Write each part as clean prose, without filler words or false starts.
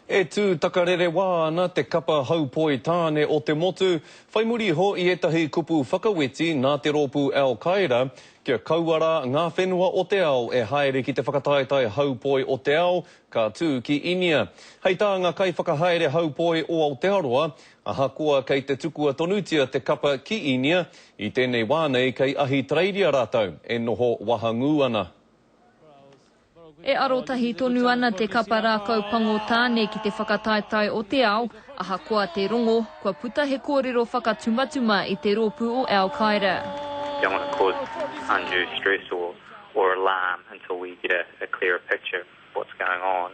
E tū takarerewā ana te kapa haupoi tāne o te motu, whai muri iho i ētahi kupu whakaweti nā te rōpū Al Qaeda kia kaua rā ngā whenua o te ao e haere ki te whakataetae haupoi o te ao ka tū ki Inia. Hei tā ngā kaiwhakahaere haupoi o Aotearoa, ahakoa kei te tukua tonutia te kapa ki Inia, i tēnei wā nei kei Ahitereiria rātou e noho wahangū ana. E arotahi tonu ana te kapa rākau pango tāne ki te whakataetae o te ao, ahakoa te rongo, kua puta he kōrero whakatumatuma i te rōpū o Al Qaeda. Don't want to cause undue stress or or alarm until we get a a clearer picture of what's going on.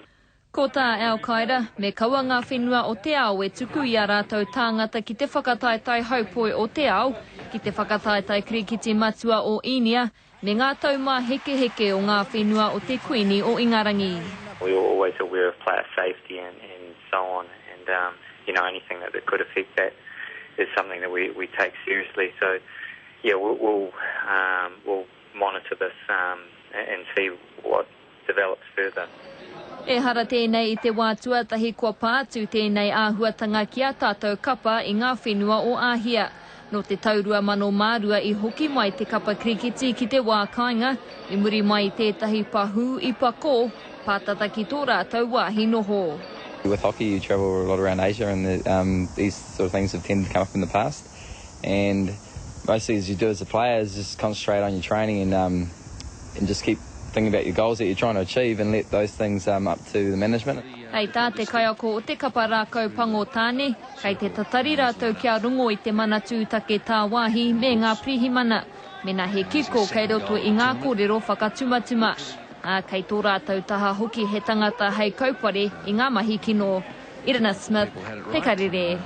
Ko tā Al Qaeda, me kaua ngā whenua o te ao e tuku i ā rātou tāngata ki te whakataetae haupoi o te ao, ki te whakataetae kirikiti matua o Īnia, me ngā taumāhekeheke o ngā whenua o te Kuini o Ingarangi. We are always aware of player safety and and so on and um you know anything that could affect that is something that we we take seriously so yeah we'll we'll um we'll monitor this um and see what develops further. Ehara tēnei i te wā tuatahi kua pā atu tēnei āhuatanga ki ā tātou kapa i ngā whenua o Āhia. Nō te tau 2002 i hoki mai te kapa kirikiti ki te wā kāinga, i muri mai i tētahi pahū i pakō, pātata ki tō rātou wāhi noho. With hockey you travel a lot around Asia and the, um, these sort of things have tended to come up in the past and mostly as you do as a player is just concentrate on your training and, um, and just keep thinking about your goals that you're trying to achieve and let those things um, up to the management. Hei tā te kaiako o te kapa rākau pango tāne, kei te tatari rātou kia rongo i te Manatū Take Tāwāhi me ngā pirihimana, mena he kiko kei roto i ngā kōrero whakatumatuma, ā, kei tō rātou taha hoki he tangata hei kaupare i ngā mahi kino. Irina Smith, Te Karere.